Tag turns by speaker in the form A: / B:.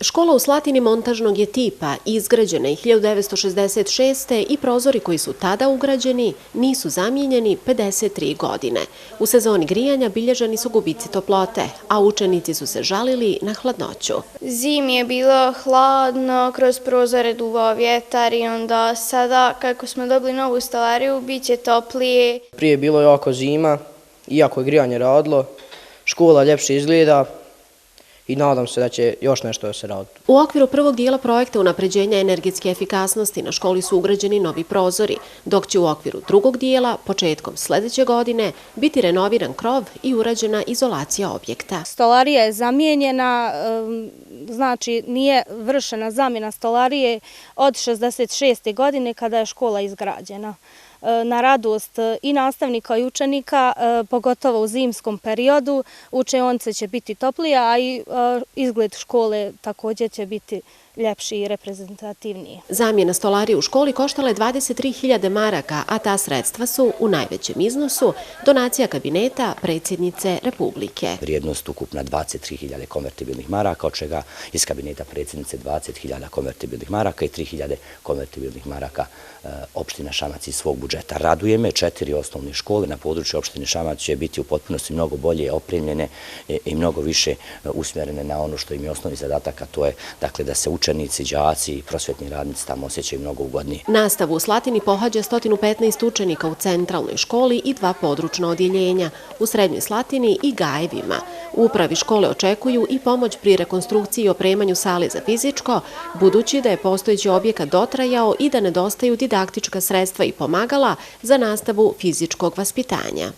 A: Škola u Slatini montažnog je tipa, izgrađena je 1966. i prozori koji su tada ugrađeni nisu zamijenjeni 53 godine. U sezoni grijanja bilježeni su gubici toplote, a učenici su se žalili na hladnoću.
B: Zimi je bilo hladno, kroz prozore duvao vjetar i onda sada kako smo dobili novu stolariju bit će toplije.
C: Prije je bilo jako zima, iako je grijanje radilo, škola ljepše izgleda i nadam se da će još nešto da se radi.
A: U okviru prvog dijela projekta unapređenja energetske efikasnosti na školi su ugrađeni novi prozori, dok će u okviru drugog dijela, početkom sljedeće godine, biti renoviran krov i urađena izolacija objekta.
D: Stolarija je zamijenjena, znači nije vršena zamjena stolarije od 66. godine kada je škola izgrađena. Na radost i nastavnika i učenika, pogotovo u zimskom periodu, učionice će biti toplije, a i izgled škole također će biti ljepši i reprezentativniji.
A: Zamjena stolarije u školi koštala je 23.000 maraka, a ta sredstva su u najvećem iznosu donacija kabineta predsjednice Republike.
E: Vrijednost ukupna 23.000 konvertibilnih maraka, od čega iz kabineta predsjednice 20.000 konvertibilnih maraka i 3.000 konvertibilnih maraka opština Šamac iz svog budžeta. Raduje me, 4 osnovne škole na području opštine Šamac će biti u potpunosti mnogo bolje opremljene i mnogo više usmjerene na ono što im je osnovni zadatak, a to je dakle da se učenici, đaci i prosvjetni radnici tamo osjećaju mnogo ugodnije.
A: Nastavu u Slatini pohađa 115 učenika u centralnoj školi i 2 područna odjeljenja, u Srednjoj Slatini i Gajevima. U upravi škole očekuju i pomoć pri rekonstrukciji i opremanju sale za fizičko, budući da je postojeći objekat dotrajao i da nedostaju didaktička sredstva i pomagala za nastavu fizičkog vaspitanja.